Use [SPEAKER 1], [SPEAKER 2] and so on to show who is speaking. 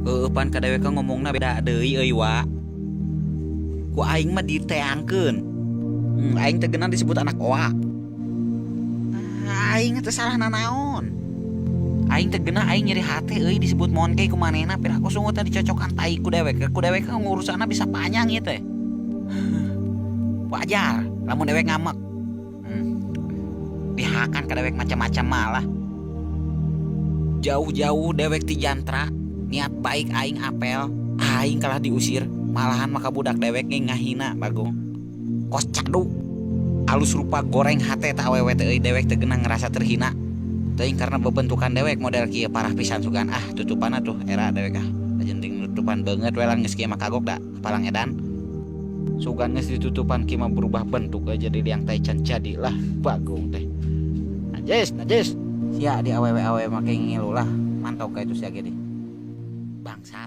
[SPEAKER 1] Heueuh pan ka dewek ngomongna beda deui euy wa. Ku aing mah diteangkeun. Aing teh geuna disebut anak oa. Aing teh salah nanaon. Aing teh geuna aing nyeri hate euy disebut monkey ku manehna, piraku sungut teh dicocokan tai ku dewek. Ku dewek ngurusanna bisa panjang ieu teh. Wajar lamun dewek ngamek. Dihakan ka dewek macam-macam malah. Jauh-jauh dewek ti jantra, niat baik aing apel, aing kalah diusir, malahan maka budak dewek ge ngahina bagong. Kos cadu. Alus rupa goreng hate ta awewe teh euy, dewek teh geuna ngerasa terhina. Teuing karena bebentukan dewek model kieu parah pisan sugan ah tutupanna tuh era dewek ah. Jenting nutupan beungeut we lah geus kieu mah kagok da kepalang edan. Sugan geus ditutupan kieu mah berubah bentuk we jadi liang tai can jadi lah bagong teh. Najis, najis. Sia di awewe-awewe make ngilu lah mantau ka itu sia ge deh. Bangsat.